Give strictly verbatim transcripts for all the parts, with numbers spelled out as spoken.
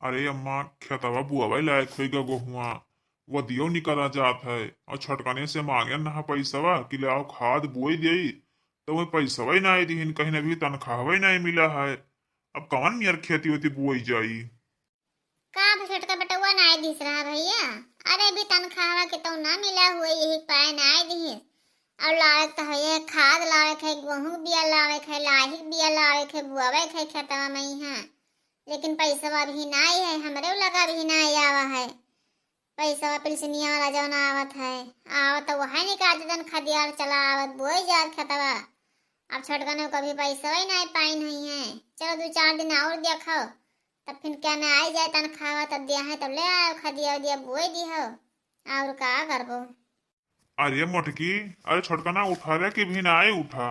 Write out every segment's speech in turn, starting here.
अरे अम्मा, खेतवा बुआवे लायक होई गा गोहुआ, वदियो निकला जात है, और छोटकने से मांगे ना पैसवा कि ले आओ खाद बोई देई, तो वह पैसवा ही ना दिहिन, कहीं अभी तनख्वाह ही ना मिला है। अब कवन मियर खेती वेती बोई जाई? का अब छोटका बेटवा ना दिस रहा भैया? अरे अभी तनख्वाह के तो ना मिला हुआ, यही पाए ना दिहिस। और लावे के तो है, खाद लावे के है, गोहूँ के बिया लावे के है, लाही के बिया लावे के है, बुआवे के है खेतवा में यहाँ, लेकिन पैसवा अभी ना है, हमरे लगा अभी ना आवा है। पैसवा पिलसनिया वाला जौन आवत है, आवत तो वह निकाल देतन खदिया और चला आवत बोई जात खेतवा। अब छोटकने को अभी पैसवा ही ना पाइन हुई है। चलो दो चार दिन और देखो, तब फिर क्या ना आई जाए तनख्वाह, तब दिया है तब ले आओ खदिया उदिया बोई दी हो, और का करबो। अरे मोटकी, अरे छोटकना उठा रे कि भी नाई उठा।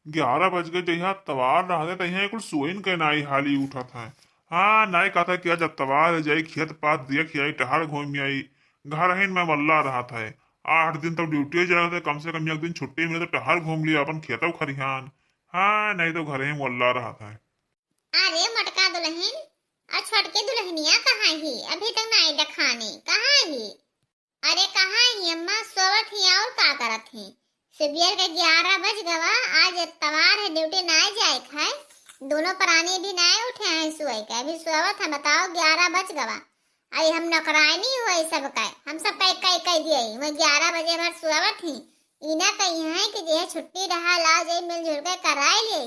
ग्यारह बज गए, जहिया तवार रहते तहिया कुल सोइन के नाई हाली उठत है। हाँ, नाई कहता कि आज तवार है, जाई खेत पात देख आई, टहर घूम आई। घर ही में मल्ला रहत है। आठ दिन तक ड्यूटी जाए थे, कम से कम एक दिन छुट्टी मिले तो टहर घूम लिया अपन खेतव खरिहान। हाँ, नहीं तो घर ही मल्ला रहत है। अरे मोटका दुल्हन, और छोटकी दुल्हनिया कहाँ ही? अभी तक नाई देखानी, कहाँ ही? अरे कहाँ ही अम्मा, सोवत ही और का करत ही? सुबेर के ग्यारह बज गवा, आज एतवार है, ड्यूटी नाई जाए के है। दोनों प्राणी भी नाई उठे हैं सोए के, अभी सोवत है। बताओ, ग्यारह बज गवा। अरे हम नौकरानी हुए सब का, हम सब कह कह कह दिए, मैं ग्यारह बजे भर सोवत ही। इना कही है कि जे छुट्टी रहा, लाओ जे मिलजुल के कराए ले।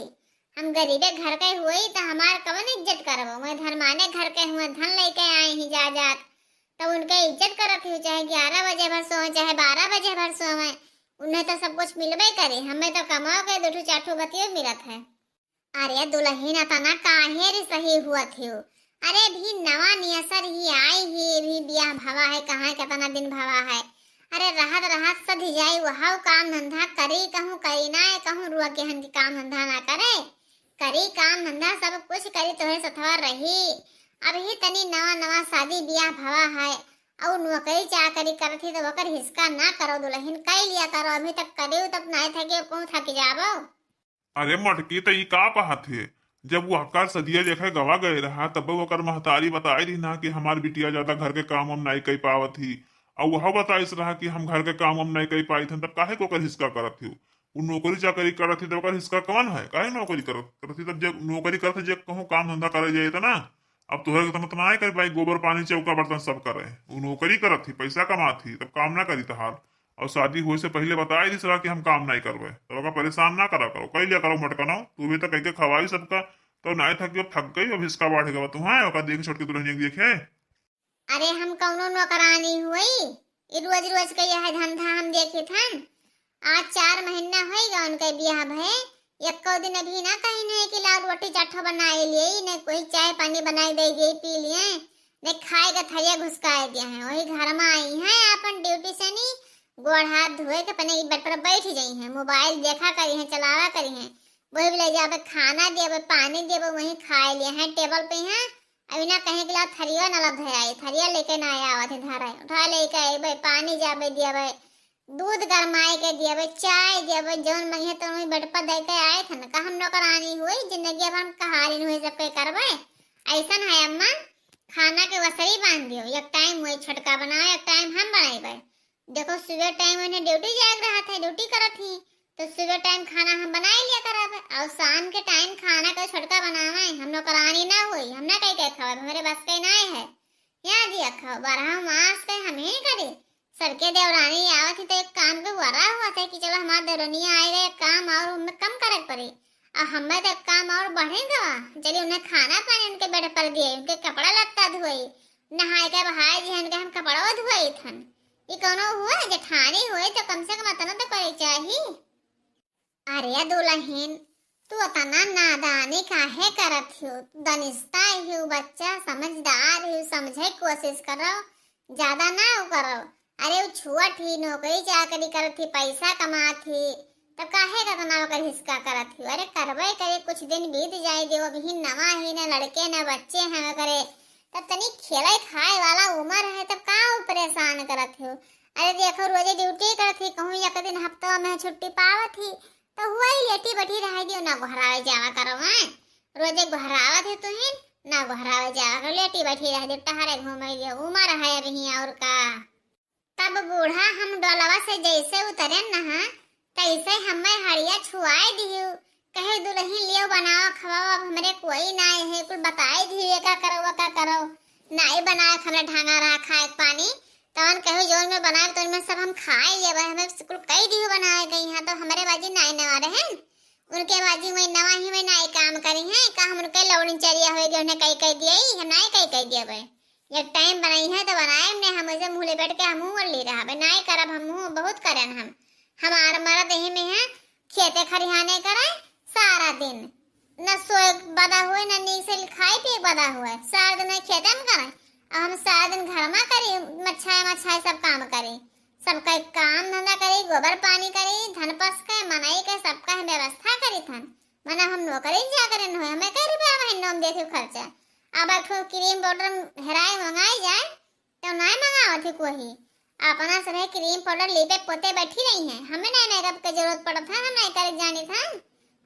हम गरीबे घर के हुए तो हमार कवन इज्जत करबो? मैं धनवाने घर के हुए, धन लेके आए ही जा जात, तो उनके इज्जत करत ही, चाहे ग्यारह बजे भर सोए, चाहे बारह बजे भर सोए, उन्हें तो सब कुछ मिलबे करे, हमें तो कमाओ के दो ठो चार ठो बतियो मिलत है। अरे दुल्हन, अतना काहे रे सही हुआ थियो? अरे भी नवा नियसर ही आई ही, भी बियाह भवा है, कहाँ कितना दिन भवा है। अरे रहत रहत सधि जाई, वह काम धंधा करी कहूँ, करी ना कहूँ, रुआ केहन के काम धंधा ना करे, करी काम धंधा सब कुछ करी, तोहरे सथवा रही। अब ही तनी नवा नवा शादी बियाह भवा है, और नौकरी चाकरी करत ही तो ओकर हिसका ना करो दुल्हन, कई लिया करो, अभी तक करी तब नाई थके कहूँ थक जाबो। अरे मटकी, त ई का कहत हे? जब वो हक्का सदिया लेखे गवा गए रहा, तब ओकर महतारी बताई रही ना कि हमार बिटिया ज्यादा घर के काम हम नाई कई पावत ही, और वह बताइस रहा कि हम घर के काम हम नाई कई पाइत हन, तब काहे को ओकर हिसका करत हो? वो नौकरी चाकरी करत ही, तब ओकर हिसका कौन है? काहे नौकरी करत, करत ही? तब जब नौकरी करत ही, जब कहूँ काम धंधा करे जाए त ना, अब तोहरे के तो मत ना करे भाई, गोबर पानी चौका बर्तन सब करे। वो नौकरी करत ही, पैसा कमात ही, तब काम ना करी तहार। और शादी होए से पहिले बताए दिस रहा कि हम काम नहीं करबे, तब ओका परेशान ना करा करो, कई लिया करो मटकनो, तू भी तो कह के खवाई सबका, तो नाई थक गई, अब थक गई, अब हिसका बाढ़ गवा तू, हाँ, ओका देख छोट के दुल्हनिया के देखे। अरे हम कौनो नौकरानी हुई, ई रोज रोज के यह धंधा हम देखित हन। आज चार महीना होई गा उनके बियाह भए, एको दिन अभी ना कहीं नहीं कि लाओ रोटी चार ठो बनाए लिए, ने कोई चाय पानी बनाए दे दिए, पी लिए, ने खाए के थरिया घुसकाए दिया है। वही घर में आई हैं अपन ड्यूटी से नी, गोड़ हाथ धोए के अपने बेड पर बैठ जाई हैं, मोबाइल देखा करी हैं, चलावा करी हैं। वही ले जाबे खाना देबे, पानी देबे, वहीं खाए लिए हैं टेबल पे हैं। अभी ना कहे कि ला थरिया ना ला धराई, थरिया लेके ना आवत है धराई, उठा लेके अइबे, पानी जाबे दियाबे, दूध गरमाए के दियाबे, चाय दियाबे, जौन मंगे तो वही बेड पर दे के आए थे ना। का हम नौकरानी हुई, जिंदगी अब हम कहारिन हुई, सबके करबे। ऐसन है अम्मा, खाना के वसरी बांध दियो, एक टाइम वही छोटका बनाओ, एक टाइम हम बनाइबे। देखो सुबह टाइम उन्हें ड्यूटी जाए के रहा था, ड्यूटी करत ही, तो सुबह टाइम खाना हम बनाए लिया करब, और शाम के टाइम खाना के छोटका बनावे। हम नौकरानी ना हुई, हम ना कह के खावे, हमारे बस के ना है। यहाँ दिया खाओ, बारह मास के हम ही करी। सबके देवरानी आवत ही तो एक काम के वरा हुआ था कि चलो हमार देवरानी आए गए, एक काम और हमें कम करे के पड़ी। और हमें तो एक काम और बढ़े गवा, चलिए उन्हें खाना पानी उनके बेड पर दिए, उनके कपड़ा लत्ता धोई, नहाए के बहाए जिहन के हम कपड़वा धोई थन। ई कौनो हुआ जेठानी हुई तो कम से कम अतना तो करे चाही। अरे दुल्हन, तू अतना नादानी काहे करत हो? दनिस्ता हो, बच्चा समझदार हो, समझे के कोशिश करो, ज्यादा ना वो करो। अरे वो छुअत ही, नौकरी चाकरी करत ही, पैसा कमात ही, तब काहे का अतना ओकर हिसका करत हो? अरे करबे करे, कुछ दिन बीत जाए दे, अभी नवा ही, न लड़के न बच्चे हैं ओकरे, तब तनी खेले खाए वाला उम्र है, तब का वो परेशान करत हो? अरे देखो रोजे ड्यूटी करत ही, कहूँ एक दिन हफ्ता में छुट्टी पावत ही, तो हुआ ही लेटी बैठी रह दियो, ना घरावे जावा करो हैं। रोजे घरावत है तुहिन, ना गोहरावे जावा करो, लेटी बैठी रह दे, टहरे घूमे दियो, उमर है अबहीं और का। तब बूढ़ा हम डोलवा से जैसे उतरेन न, तैसे हमें हड़िया छुआए दिहु। कहे, "दुलहिन लियो बनाओ, खवाओ, अब हमरे कोई नाई है, कुल बताए दिहु, ये का करो, वो का करो, नाई बनाए, हमरे ढांगा रहा खाए के पानी।" तवन कहे, "जौन में बनाए, तौन में सब हम खाए लेबे, हमें कुल कई दिहु बनाए गई हैं, तो हमरे बाजी नाई नवा रहे।" उनके बाजी वही नवा ही में नाई काम करी हैं, का हम उनके लौड़न चरिया होए गए, उन्हें कई कई दिए, हम नाई कई कई दिए भाई। एक टाइम बनाई है तो बनाए ने, हम ऐसे मुँह लपेट के हमहूँ ओढ़ ली रहबे, नाई करब हमहूँ, बहुत करेन हम। हमार मरद यही में है, खेते खरिहाने करे सारा दिन, न सोए बदा हुए, न नीक से खाए पिए बदा हुए, सारा दिन खेते में करे। अब हम सारा दिन घर में करी, मच्छाए मच्छाए सब काम करी, सबका काम धंधा करी, गोबर पानी करी, धन पस के, मनई के, सबका हम व्यवस्था करी थन। मना हम नौकरी जा करे न होए, हमें कई रुपया महीना में देते खर्चा। अब एक ठो क्रीम पाउडर हेराए मंगाई जाए, तो नाई मंगावत ही कोई। अपना सभे क्रीम पाउडर लिपे पोते बैठी रही हैं। हमें नाई मेकअप के जरूरत पड़त है, हम नाई करे जानी था।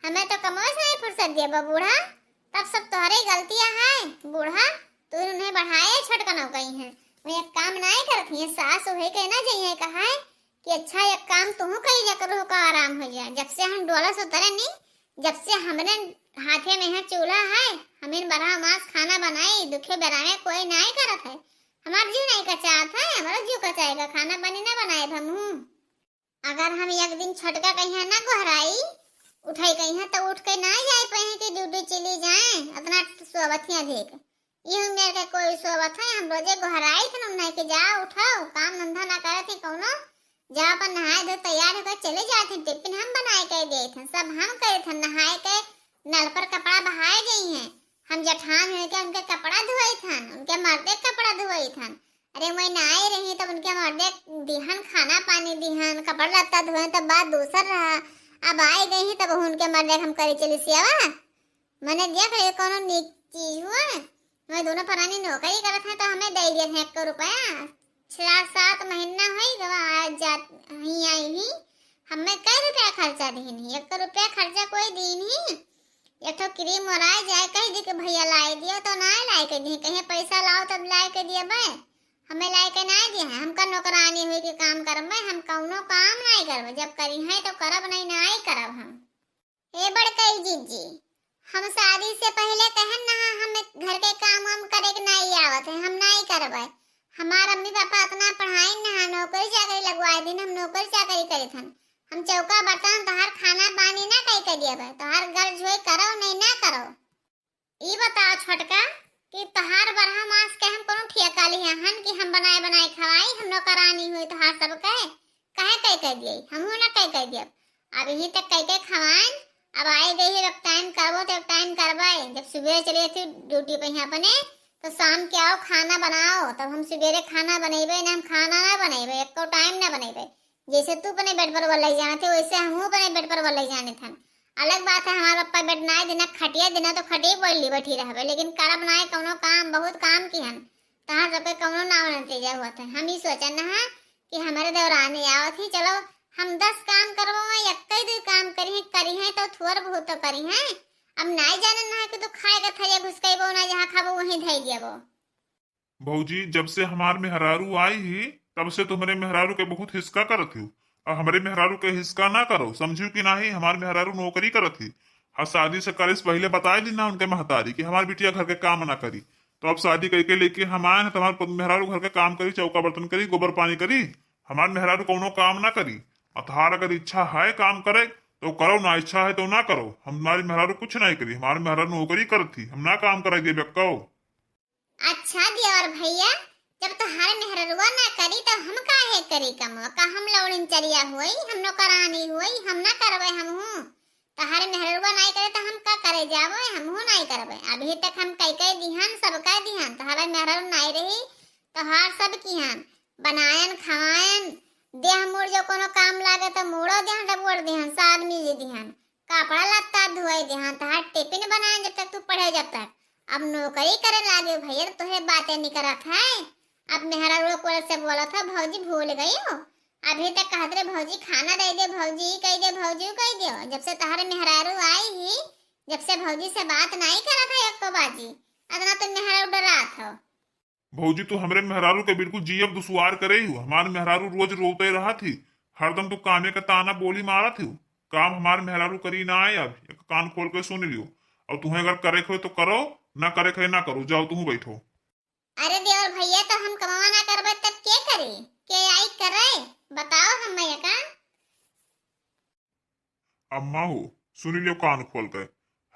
हमें तो कमवे से नाई फुर्सत दिया बा बूढ़ा। तब सब तोहरे गलतियाँ है बूढ़ा, तू उन्हें बढ़ाए छोटका नौ गई हैं। वो एक काम नाई करत ही, सास वही कहना चाहिए कहा है कि अच्छा एक काम तुहू कई जा करो का आराम हो जाए। जब से हम डोला से उतरे नी, जब से हमरे हाथे में है चूल्हा है, हमीन बरहा मास खाना बनाई, दुखे बेरा में कोई नाई करत है। हमार जीव नाई कचात है, हमारा जीव कचाएगा, खाना पानी ना बनाए हमहू। अगर हम एक दिन छोटका कहिया ना गोहराई, उठाई कहिया तो उठ के ना जाए पाए कि ड्यूटी चली जाए, इतना सोबतिया देख। ये उम्र के कोई सोबत है, हम रोजे गोहराई थे उन्हें कि जा उठाओ, काम धंधा ना करे थे कौनो, जा अपन नहाए धोए तैयार होकर चले जाए थे, टिफिन हम बनाए के दे थे, सब हम करे थे, नहाए के नल पर कपड़ा बहाए गई हैं, हम जठान हुए के उनके कपड़ा धोए थन, उनके मर्दे के कपड़ा धोए थन। अरे मैं ना आए रही तब उनके मर्दे दिहन, खाना पानी दिहन, कपड़ा लत्ता धोए, तब बात दूसर रहा। अब आए गई ही तब उनके मर्दे हम करे चली सेवा। मने देख ले कौनो नीक चीज हुआ। मैं दोनों परानी नौकरी करत हैं तो हमें दे दिए थे एक रुपया। छह सात महीना होई गवा आज जात ही आई ही। हमें कई रुपया खर्चा दीन ही, एक रुपया खर्चा कोई दीन ही। एक ठो क्रीम ओराए जाए, कह दी कि भैया लाए दियो, तो ना लाए के दी, कहे पैसा लाओ तब लाए के दिए बे। हमें लाए के ना दिए हैं, हमका नौकरानी हुई के काम करब बे, हम कौनो काम नहीं करब, जब करी हैं तो करब नहीं, नहीं करब हम। ए बड़कई जीजी, हम शादी से पहले कहन ना हम घर के काम वाम करे के नहीं आवत है, हम नहीं करब। हमार अम्मी पापा इतना पढ़ाई ना, नौकरी चाकरी लगवाए दिन, हम नौकरी चाकरी करे थन। हम चौका बर्तन तोहार खाना पानी ना कई के दियब, तोहार घर झोई करो नहीं ना करो। ई बताओ छोटका कि तोहार बरहा मास के हम कोनो ठेका लिहे हन कि हम बनाए बनाए खवाई, हम नौकरानी हुई तोहार सबके, काहे कई कई दिए, हमहू ना कई कई दियब। अब यहीं तक कई के खवाएन, अब आए गई ही, एक टाइम करबो तो एक टाइम करबे। जब सुबह चले थी ड्यूटी पे ही अपने, तो शाम के आओ खाना बनाओ, तब हम सुबेरे खाना बनेबे ना, हम खाना ना बनेबे, एको टाइम ना बनेबे। जैसे तू अपने बेड पर वल्लई जाने थे, वैसे हमहू अपने बेड पर वल्लई जाने थन। अलग बात है, हमारे पप्पा बेड ना देना, खटिया देना तो खटिया पर ली बैठी रहबे, लेकिन करब ना कौनो काम, बहुत काम की हन। तहार सबके कौनो नाव नतीजा हुआ था। हम ही सोचन ना कि हमारे देवरानी आवत ही, चलो हम दस काम करबो, मैं एक ही दो काम करी है, करी है तो थोड़ बहुत तो करी है। अब नाई जाने ना कि तू खाए का थरिया घुसकैबो ना, जहाँ खाबो वहीं धई दियाबो। भौजी, जब से हमार मेहरारू आई ही, तब से तुम्हरे मेहरारू के बहुत हिसका करत हो। अब हमरे मेहरारू के हिसका ना करो, समझू कि नाही? हमार मेहरारू नौकरी करत ही। हाँ, शादी से करे से पहले बताए दी ना उनके महतारी कि हमार बिटिया घर के काम ना करी। तो अब शादी करके लेके हम आए हैं, तुम्हार मेहरारू घर के काम करी, चौका बर्तन करी, गोबर पानी करी। हमार मेहरारू कौनो काम ना करी। अतहार अगर इच्छा है काम करे तो करो, ना इच्छा है तो ना करो। हमारी मेहरारू कुछ नहीं करी, हमार मेहरारू नौकरी करत ही, हम ना काम कराई देबे कहो। अच्छा देवर भैया, जब तोहार मेहररुआ ना करी तो हम काहे करी कमवा? का हम लौड़न चरिया होई, हम नौकरानी होई, हम ना करबे हमहू? तोहार मेहररुआ नाई करे तो हम का करे जाबे, हमहू नाई करबे। अभी तक हम कई कई दिहन, सब कई दिहन, तोहार मेहररू नाई रही, तोहार सब किहन, बनायन, खवायन, देह मूड़ जो कोनो काम लागे तो मूड़ो दिहन, डबोड़ दिहन, सार मीज दिहन, कपड़ा लत्ता धोए दिहन, तोहार टिफिन बनाए जब तक तू पढ़े जब तक। अब नौकरी करे लागे भैया, तो तोहे बातें निकरत है। अब मेहरा रोक वोक से बोलत है, "भौजी भूल गई हो?" अभी तक कहत रहे, "भौजी खाना दे दे, भौजी ई कह दे, भौजी ऊ कह दे।" जब से तोहरे मेहरारू आई ही, जब से भौजी से बात नहीं करत है एको बाजी। अतना तुम मेहरारू डरात हो। भौजी, तू हमरे मेहरारू के बिल्कुल जियब दुश्वार करे ही हो। हमार मेहरारू रोज रोते रहत ही, हरदम तू कामे का ताना बोली मारत ही। काम हमार मेहरारू करी ना आए। अब एक कान खोल के सुन लियो, और तुम्हें अगर करे के हो तो करो, ना करे के हो ना करो, जाओ तुम बैठो। अरे देवर भैया, तो हम कमावा ना करबे तब के करी? के आई करे? बताओ हम का। अम्मा हो, सुनी लियो कान खोल के,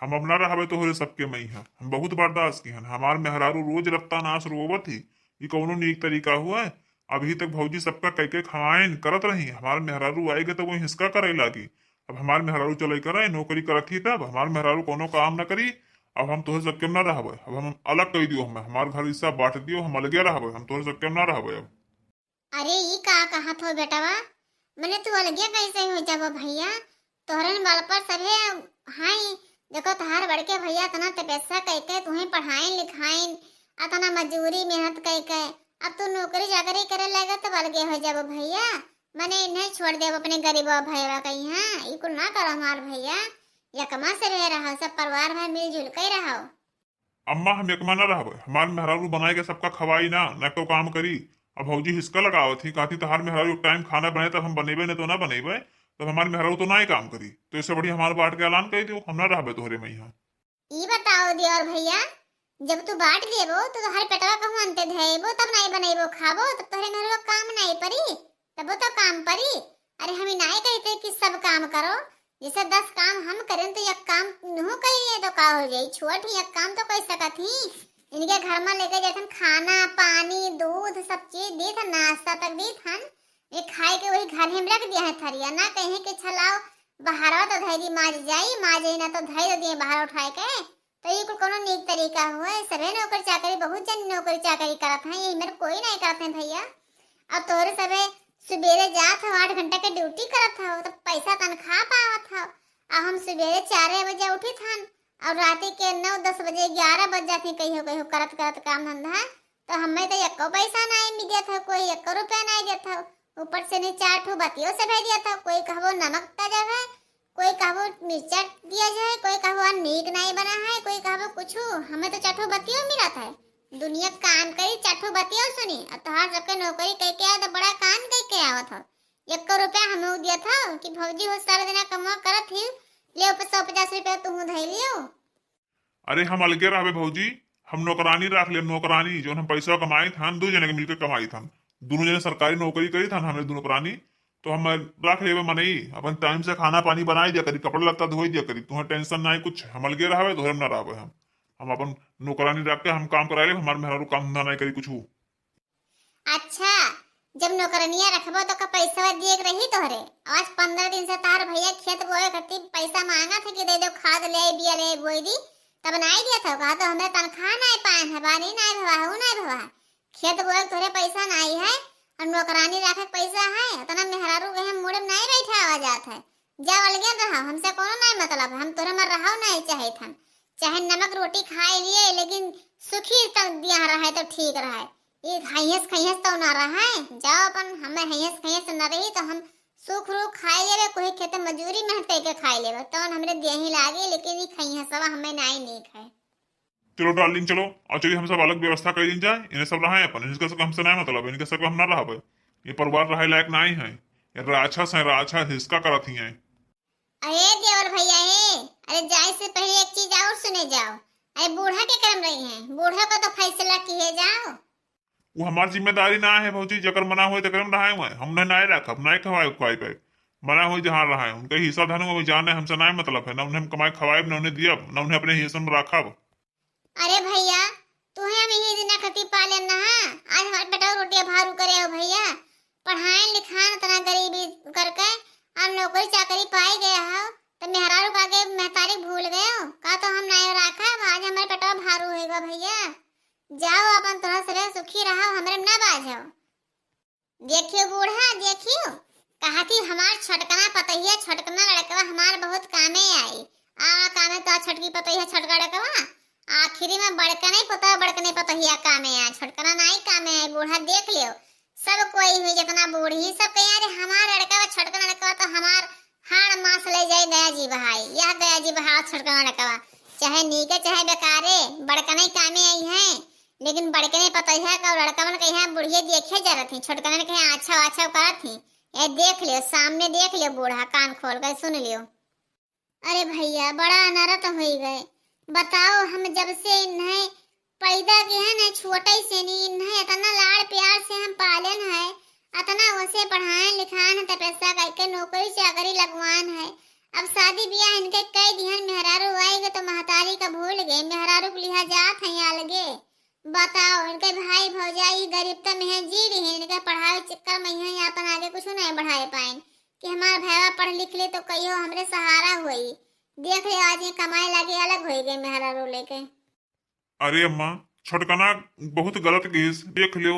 हम अब ना रहबे तोहरे सबके मइहाँ। हम बहुत बर्दाश्त किहन। हमार मेहरारू रोज रत्ता नाश रोवत ही, ई कौनो नीक तरीका हुआ? अभी तक भौजी सबका कह के खवाइन करत रही, हमार मेहरारू आएगे तो वो हिसका करे लागी। अब हमार मेहरारू चले करे, नौकरी करत ही तब, हमार मेहरारू कौनो काम न करी। अब हम तोहरे सबके में ना रहबे, अब हम अलग कह दियो, हमें हमार घर हिस्सा बांट दियो, हम अलगे रहबे, हम तोहरे सबके में ना रहबे अब। अरे, ई का कहत हो बेटवा? मने तू अलगे कैसे हो जाबो भैया? तोहरन बल पर सभे हाई। देखो, तोहार बड़के भैया इतना तपस्या कइके तुहें पढ़ाइन लिखाइन, अतना मजूरी मेहनत कइके, अब तू नौकरी चाकरी करे लगे तब अलगे हो जाबो भैया। मने इन्हें छोड़ देब अपने गरीबवा भैया कहीं, हाँ, ई कुल ना करो हमार भैया। यकमा से रह रहा, सब परिवार में मिलजुल के रहो। अम्मा, हम एकमा ना रहबे। हमार मेहरारू बनाए के सबका खवाई ना, ना तो काम करी। अब भौजी हिसका लगावत ही, कहती, "तहार मेहरारू एक टाइम खाना बने तब हम बनेबे, नहीं तो ना बनेबे, तब हमार मेहरारू तो ना ही काम करी।" तो इससे बढ़िया हमार बांट के ऐलान कर दियो, हम ना रहबे तोहरे मइहाँ। ई बताओ देवर भैया, जब तू बांट लेबो तो तोहर पेटवा कहूँ अंते धएबो, तब नहीं बनेबो खाबो, तब तोहरे मेहरारू काम नहीं परी। तबो तो काम परी। अरे, हम ई नाई कहते कि सब काम करो, जैसे दस काम हम करें तो एक काम नहु करिए तो का हो जाई? छोट ही एक काम तो कर सकत ही। इनके घर में लेके जाथन खाना, पानी, दूध, सब चीज दीथन, नाश्ता तक दीथन। ये खाए के वही घर में रख दिया है थरिया, ना कहीं कि छलाओ बहरवा तो धैरी माज जाई, माज जाई ना तो धैर दिए बाहर उठाए के। तो ई कुल कोनो नीक तरीका हुआ? सभे नौकरी चाकरी, बहुत जन नौकरी चाकरी करत हैं, यही मेरे कोई नहीं करत हैं भैया। अब तोहरे सभे सुबेरे जात हो, आठ घंटा के ड्यूटी करत हो, तो पैसा तनख्वाह पावत हो। अब हम सुबेरे चार बजे उठित हन और राती के नौ दस बजे, ग्यारह बज जात हैं कहियो कहियो करत करत काम धंधा। तो हमें तो एको पैसा नहीं मिलत हो, कोई एको रुपया नहीं देत हो। ऊपर से नहीं चार ठो बतियो से भेज दिया था, कोई कहबो नमक ताजा है, कोई कहबो मिर्चा दिया जाए, कोई कहबो आ नीक नहीं बना है, कोई कहबो कुछ। हमें तो चार ठो बतियो मिलत है। दुनिया काम करी, चार ठो बतियो सुनी, और तोहार सबके नौकरी कह के आए तो बड़ा काम कह के आवत हो। एको रुपया हमें दिया था कि भौजी हो सारा दिना कमवा करत ही, ले सौ पचास रुपया तू धई लियो। अरे, हम अलगे रहबे भौजी, हम नौकरानी राख लेब, नौकरानी, जौन हम पैसा कमाइत हन, दू जने के मिलके कमाइत हन। दुनू जने सरकारी नौकरी करीत हन, हमें दुनू प्राणी, तो हम राख लेबे मनई, अपन टाइम से खाना पानी बनाई दिया करी, कपड़ा लत्ता धोई दिया करी, तुहें टेंशन नाई कुछ, हम अलगे रहबे, तोहरे में ना रहबे हम। हम अपन नौकरानी रख के हम काम कराई लेब, हमार मेहरारू काम धंधा नाई करी कुछ। अच्छा, जब नौकरनिया रखबो तो का पैसवा दिए के रही तोहरे? आज पन्द्रह दिन से तार भैया खेत बोए खातिर पैसा मांगा थे कि दे दो, खाद ले आई, बिया ले आई, बोई दी, तब नाई दिया था। कहा तो हमें तनख्वाह नाई पाए है, बानी नाई भवा है, ऊ नाई भवा है। खेत बोए के तोहरे पैसा नाई है और नौकरानी रखे के पैसा है, इतना मेहरारू के हम मुड़े में नाई बैठावा जात है। जाओ अलगे रहो, हमसे कोनो नाई मतलब है, हम तोहरे में रहो नाई चाहित हन। चाहे नमक रोटी खाए लिए, लेकिन सुखी तक दिया रहे तो ठीक रहे। ये हैंस खैंस तो ना रहे, जाओ अपन, हमें हैंस खैंस न रही तो हम सुख रूख खाए लेबे, कोई खेत मजूरी मेहनत करके खाए लेबे, तो हमरे देही लागे, लेकिन ये खैंसवा हमें नाई नीक है। चलो डार्लिंग, चलो, और चलिए हम सब अलग व्यवस्था कर दी जाए, इन्हें सब रहे अपन, इनके सब हमसे ना मतलब, इनके सब हम ना रहबे। ये परिवार रहे लायक नहीं है, ये राक्षस है, राक्षस हिसका करत ही है। अरे देवर भैया हे, अरे जाए से पहले एक चीज और सुने जाओ। अरे बूढ़ा के करम रही है, बूढ़ा का तो फैसला किए जाओ। वो हमार जिम्मेदारी ना है भौजी, जकर मना होए तकर में रहाए हुए, हम नहीं नाय रखब, नहीं खवाए खुआए पे। मना होए जहाँ रहाए, उनका हिस्सा धन में जाने, हमसे नाय मतलब है, ना उन्हें हम कमाए खवाए, ना उन्हें दियब, ना उन्हें अपने हिस्सा में रखब। अरे भैया, तुहे हम यही दिना खती पाले ना, आज हमारे बेटा रोटिया भारू करे हो भैया, पढ़ाए लिखाए इतना गरीबी करके, और नौकरी चाकरी पाई गया हो, तो मेहरारू का के महतारी भूल गए हो का? तो हम नाय रखब, आज हमारे बेटा भारू होएगा भैया। जाओ अपन तोहरा सरे सुखी रहो, हमरे में ना बाझो। देखियो बूढ़ा, देखियो, कहा थी हमार छोटकना पतोहिया, छोटकना लड़कवा हमार बहुत कामे आई। आ कामे तो छोटकी पतोहिया, छोटका लड़कवा, आखिरी में बड़कने पतोह, बड़कने पतोहिया कामे आई, छोटकना नाई कामे आई। बूढ़ा देख लियो, सब कोई हुई जितना बूढ़ी, सब कहे, "अरे हमार लड़कवा, छोटकना लड़कवा तो हमार हाड़ मांस ले जाए गया जी बहाई, यह गया जी बहाओ छोटकना लड़कवा।" चाहे नीके चाहे बेकारे, बड़कने कामे आई हैं। लेकिन बड़कने पतोहिया का लड़कवन के यहाँ बुढ़िया देखे जरत ही, छोटकने के यहाँ अच्छा अच्छा करत ही। ए देख लियो, सामने देख लियो बूढ़ा, कान खोल के सुन लियो। अरे भैया, बड़ा अनर्थ होई गए। बताओ, हम जब से इन्हें पैदा के है ना, छोटे से नी, इन्हें इतना लाड़ प्यार से हम पालन है, इतना उसे पढ़ाएं लिखाएं, तपस्या करके नौकरी चाकरी लगवान है। अब शादी ब्याह इनके कई दिहन, मेहरारू आएगे तो महतारी का भूल गए, मेहरारू के लिहा जात है अलगे। बताओ, इनके भाई भौजाई गरीबता में है, जी रही, इनके पढ़ाई चक्कर में है, अपन आगे कुछ नहीं बढ़ाए पाएन कि हमार भैया पढ़ लिख ले तो कहियो हमरे सहारा होई। देख ले, आज ये कमाए लागे अलग होई गए मेहरारू लेके। अरे अम्मा, छोटकना बहुत गलत किहिस, देख लियो।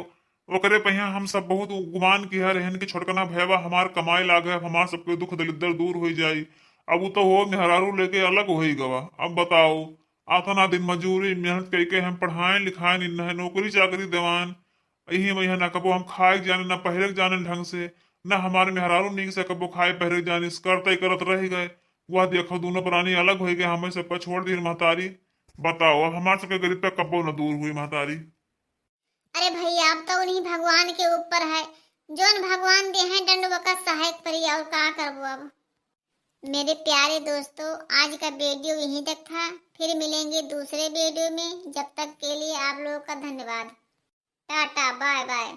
ओकरे पहिया हम सब बहुत गुमान किहे रहन कि छोटकना भैया हमार कमाए लागे, हमार सबके दुख दलिद्दर दूर होई जाई। अब उ तो हो मेहरारू लेके अलग होई गवा। अब बताओ, अतना दिन मजूरी मेहनत कइके हम पढ़ाएन लिखाएन इन्हें, नौकरी चाकरी देवान, यही में यहाँ ना कबो हम खाए के जाने, ना पहिरे के जाने ढंग से, ना हमारे मेहरारू नीक से कबो खाए पहिरे के जाने, करते करत रह गए। वह देखो, दोनों प्राणी अलग होई गए, हमें सबका छोड़ दी महतारी। बताओ, अब हमार सबके गरीबता कबो न दूर हुई महतारी। अरे भैया, अब तो उन्हीं भगवान के ऊपर है, जोन भगवान दे हैं दंड वका सहायक परी, और का करबो अब। मेरे प्यारे दोस्तों, आज का वीडियो यहीं तक था, फिर मिलेंगे दूसरे वीडियो में। जब तक के लिए आप लोगों का धन्यवाद, टाटा, बाय बाय।